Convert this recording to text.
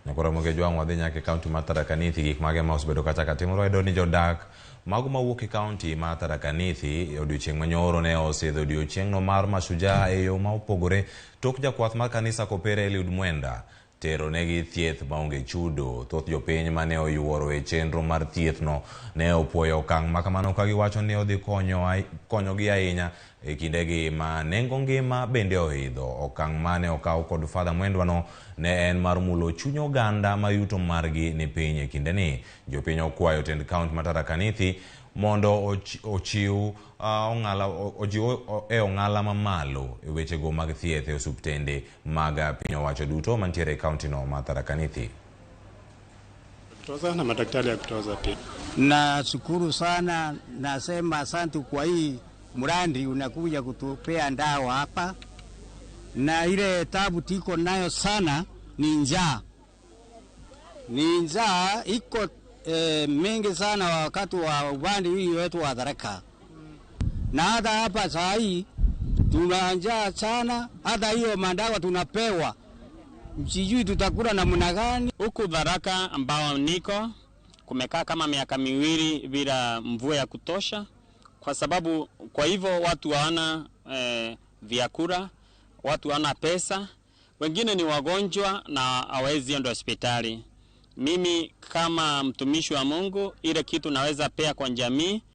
Nyakoro Moge Jwang' wadhi nyaka e kaunti mar Tharaka Nithi. Gik mage ma osebedo kacha timore? Wayudo ni jodak mago mawuok e kaunti mar Tharaka Nithi odiochieng' manyoro ne osidho odiochieng'no mar Mashujaa e yo ma opogore tok jakwath mar kanisa Kopere Eliud Mwenda tero negi thieth maonge chudo. Thoth jopiny mane oyuoro e chenro mar thieth no ne opuoyo okang' ma kamano ka giwacho ni odhi konyogi ahinya e kindegi ma nengo ngima bende oidho. Okang' mane okaw kod Father Mwendwa no ne en mar mulo chuny oganda ma yuto margi ni piny e kindeni. Jopiny okwayo tend kaunti ma Tharaka Nithi mondo ochiw ong'ala ojiw e ong'ala mamalo e wechego mag thieth e osuptende mag piny owacho duto mantiere e kaunti no ma Tharaka Nithi. Kutoza na madaktari ya kutoza pia. Nashukuru sana, nasema asante kwa hii mradi unakuja kutupea dawa hapa, na ile tabu tiko nayo sana ni njaa, ni njaa iko mingi sana wakati wa upande hii wetu wa Tharaka, na hata hapa saa hii tuna njaa sana, hata hiyo madawa tunapewa sijui tutakula namna gani. Huku Tharaka ambao niko kumekaa kama miaka 2 bila mvua ya kutosha, kwa sababu kwa hivyo watu hawana vyakula, watu hawana pesa, wengine ni wagonjwa na hawawezi enda hospitali. Mimi kama mtumishi wa Mungu, ile kitu naweza pea kwa jamii.